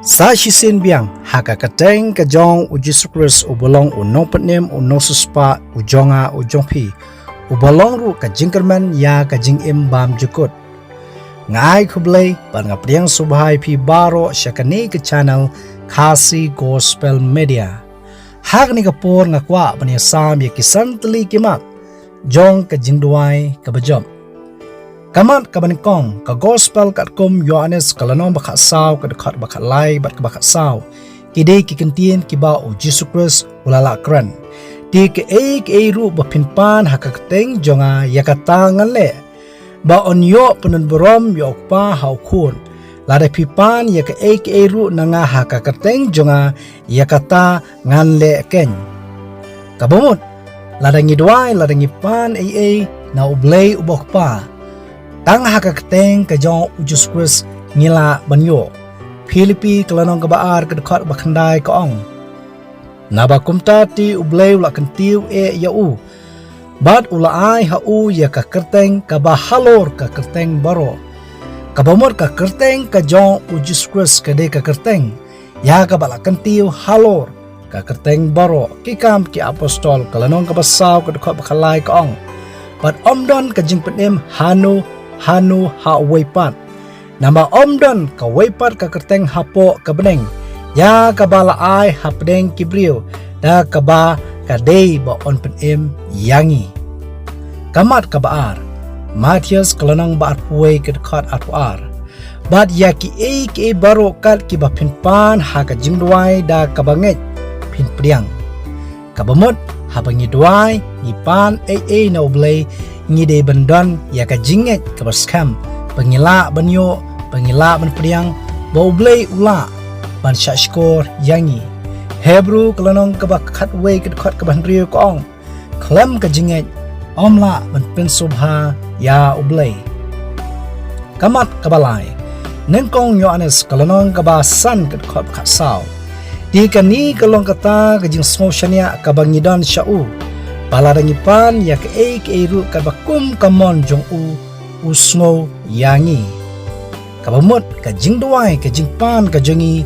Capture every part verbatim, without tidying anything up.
Sa shisien biang, ha ka kyrteng ka jong u Jisu Khrist uba long u nongpynim, u nongsiewspah, u jong nga, u jong phi, uba long ruh ka jingkyrmen ïa ka jingim bymjukut. Nga ai khublei bad nga pdiang sngewbha ïa phi baroh sha kane ka channel Khasi Gospel Media. Ha kane ka por nga kwah ban ïasam ïa ki san tylli ki mat jong ka jingduwai kaba jop. Ka mat kaba nyngkong, ka Gospel katkum u Ïoannis ka lynnong ba khatsaw, ka dkhot ba khatlai bad kaba khatsaw, ki dei ki kyntien kiba u Jisu Khrist u la lah kren: Te kaei kaei ruh ba phin pan ha ka kyrteng jong nga, ïa kata ngan leh. Ba yn ïoh pyndonkam burom ïa u Kpa ha u Khun. Lada phi pan ïa kaei kaei ruh na nga ha ka kyrteng jong nga, ïa kata ngan leh keiñ. Kaba mut, lada ngi duwai, lada ngi pan ei ei na U Blei uba u Kpa, tang ha ka kyrteng ka jong u Jisu Khrist ngi lah ban ïoh. Philippi ka lynnong kaba ar, ka dkhot ba khyndai ka ong: Naba kumta te U Blei u la kyntiew eh ïa u, bad u la ai ha u ïa ka kyrteng kaba halor ka kyrteng baroh. Kaba mut ka kyrteng ka jong u Jisu Khrist ka dei ka kyrteng ïa kaba la kyntiew halor ka kyrteng baroh. Ki Kam ki Apostol ka lynnong kaba saw, ka dkhot ba khatlai ka ong: Bad ym don ka jingpynim hano hano ha uwei pat. Namar ym don kawei pat ka kyrteng hapoh ka bneng ïa kaba la ai hapdeng ki briew, da kaba ka dei ba yn pynim ïa ngi. Ka mat kaba ar, Mathaios ka lynnong ba arphew wei, ka dkhot arphew ar: Bad ïa kiei kiei baroh kat kiba phin pan ha ka jingduwai da kaba ngeit, phin pdiang. Kaba mut, haba ngi duwai, ngi pan ei ei na U Blei, ngi dei ban don ïa ka jingngeit kaba skhem ba ngi lah ban ïoh, ba ngi lah ban pdiang, ba U Blei u lah ban shahshkor ïa ngi. Hebru ka lynnong kaba khatwei, ka dkhot kaba hynriew ka ong: Khlem ka jingngeit ym lah ban pynsngewbha ïa U Blei. Ka mat kaba lai, nyngkong Ïoannis ka lynnong kaba san, ka dkhot ba khatsaw: Te kane ka long kata ka jingsngew shaniah kaba ngi don sha u, ba lada ngi pan ïa kaei kaei ruh katba kum ka mon jong u, u sngew ïa ngi. Kaba mut, ka jingduwai, ka jingpan ka jong ngi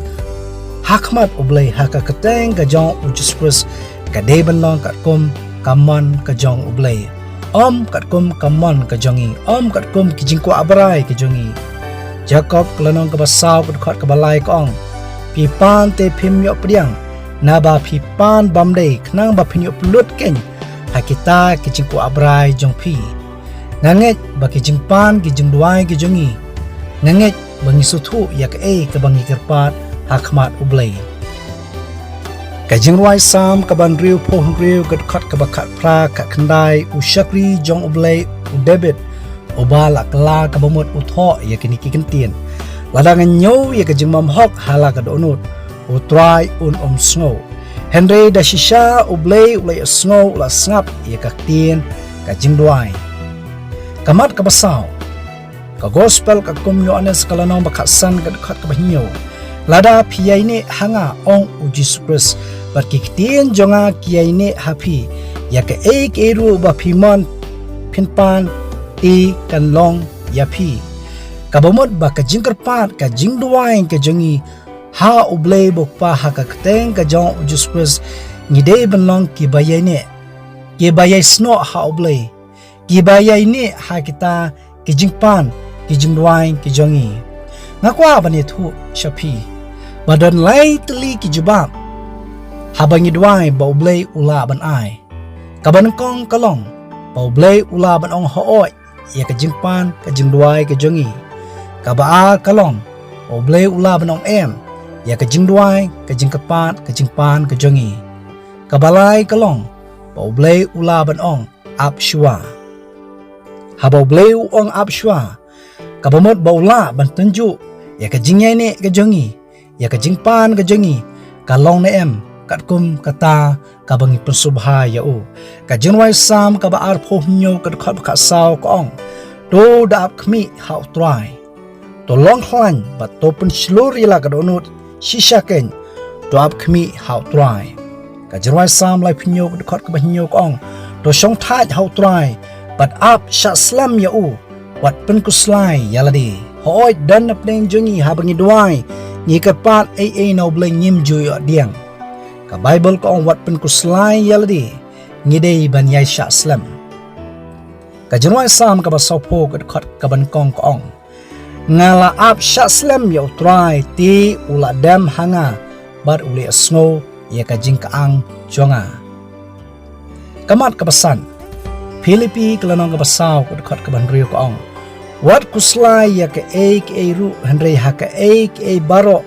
ha khmat U Blei ha ka kyrteng ka jong u Jisu Khrist, ka dei ban long katkum ka mon ka jong U Blei, ym katkum ka mon ka jong ngi, ym katkum ki jingkwah brai ka jong ngi. Jakob ka lynnong kaba saw, ka dkhot kaba lai ka ong: Phi pan te phim ïoh pdiang, naba phi pan bym dei, khnang ba phin ïoh pynlut keiñ ha kita ki jingkwah brai jong phi. Nga ngeit ba ki jingpan, ki jingduwai ki jong ngi, nga ngeit ba ngi sngewthuh ïa kaei kaba ngi kyrpad ha khmat U Blei. Ka Jingrwai Salm kaba hynriewphew hynriew, ka dkhot kaba khatphra, khatkhyndai: U shakri jong U Blei u David, uba la kylla, kaba mut u thoh ïa kine ki kyntien: Lada nga ñiew ïa ka jingbymhok ha la ka dohnud, U Trai un ym sngew. Hynrei da shisha U Blei u la ïohsngew, u la sngap ïa ka ktien ka jingduwai. Ka mat kaba saw, ka Gospel katkum u Ïoannis ka lynnong ba khatsan, ka dkhot kaba hynñiew: Lada phi ïaineh ha nga, ong u Jisu Khrist, bad ki ktien jong nga ki ïaineh ha phi, ïa kaei kaei ruh ba phi mon phin pan, te kan long ïa phi. Kaba mut ba ka jingkyrpad, ka jingduwai ka jong ngi ha U Blei uba u Kpa ha ka kyrteng ka jong u Jisu Khrist, ngi dei ban long kiba ïaineh, kiba ïaisnoh ha U Blei, kiba ïaineh ha kita ki jingpan, ki jingduwai ki jong ngi. Nga kwah ban ïathuh sha phi ba don lai tylli ki jubab haba ngi duwai ba U Blei u lah ban ai. Kaba nyngkong ka long ba U Blei u lah ban ong hooid ïa ka jingpan, ka jingduwai ka jong ngi. Kaba ar ka long ba U Blei u lah ban ong em ïa ka jingduwai, ka jingkyrpad, ka jingpan ka jong ngi. Kaba lai ka long ba U Blei u lah ban ong ap shuwa. Haba U Blei u ong ap shuwa, kaba mut ba u lah ban tynjuh ïa ka jingïaineh ka jong ngi, ïa ka jingpan ka jong ngi, ka long ne em katkum kata kaba ngi pynsngewbha ïa u. Ka Jingrwai Salm kaba arphew hynñiew, ka dkhot ba khatsaw ka ong: To da ap khmih ha U Trai. To long khlaiñ bad to pynshlur ïa la ka dohnud shisha keiñ, to ap khmih ha U Trai. Ka Jingrwai Salm laiphew hynñiew, ka dkhot kaba hynñiew ka ong: To shongthait ha U Trai bad ap shah slem ïa u, wat pynkhuslai ïa lade. Hooid, don napdeng jong ngi haba ngi duwai, Ngi kyrpad ei ei na U Blei ngim ju ïoh dieng. Ka Baibl ka ong wat pynkhuslai ïa lade, ngi dei ban ïai shah slem. Ka jingrwai Salm kaba sawphew ka dkhot kaba nyngkong ka ong, nga la ap shah slem ïa U Trai te u la dem ha nga bad u la ïohsngew ïa ka jingkyang jong nga. Ka mat kaba san, Philippi ka lynnong kaba saw ka dkhot kaba hynriew ka ong, wat khuslai ïa kaei kaei ruh hynrei ha kaei kaei baroh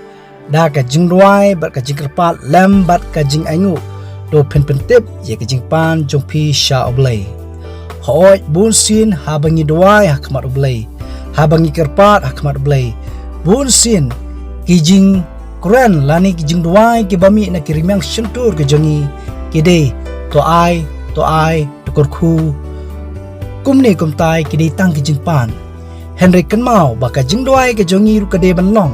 da ka jingduwai bad ka jingkyrpad lem bad ka jingainguh, to phin pyntip ïa ka jingpan jong phi sha U Blei. Hooid, bunsien haba ngi duwai ha khmat U Blei, haba ngi kyrpad ha khmat U Blei, bunsien ki jingkren lane ki jingduwai kiba mih na ki rmiang shyntur ki jong ngi ki dei, to ai, to ai, to kyrkhu, kumne kumtai, ki dei tang ki jingpan. Hynrei kynmaw ba ka jingduwai ka jong ngi ruh ka dei ban long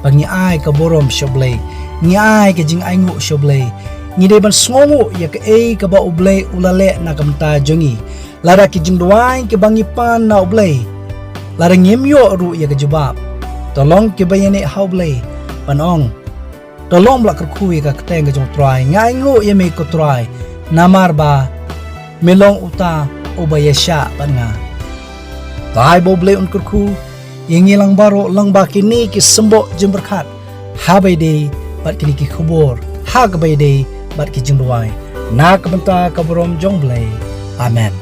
ba ngi ai ka burom sha U Blei, ngi ai ka jingainguh sha U Blei, ngi dei ban sngewnguh ïa kaei kaba U Blei u la leh na ka bynta jong ngi. Lada ki jingduwai kiba ngi pan na U Blei, lada ngim ïoh ruh ïa ka jubab, to long kiba ïaineh ha U Blei, ban ong, to long ba la kyrkhu ïa ka kyrteng ka jong U Trai, nga ainguh ïa me ko Trai, namar ba me long uta uba ïaishah bad nga. To ai ba U Blei un kyrkhu ïa ngi lang baroh lyngba kine ki symboh jingpyrkhat ha kaba ïadei bad kine ki khubor ha kaba ïadei bad ki jingduwai, na ka bynta ka burom jong U Blei. Amen.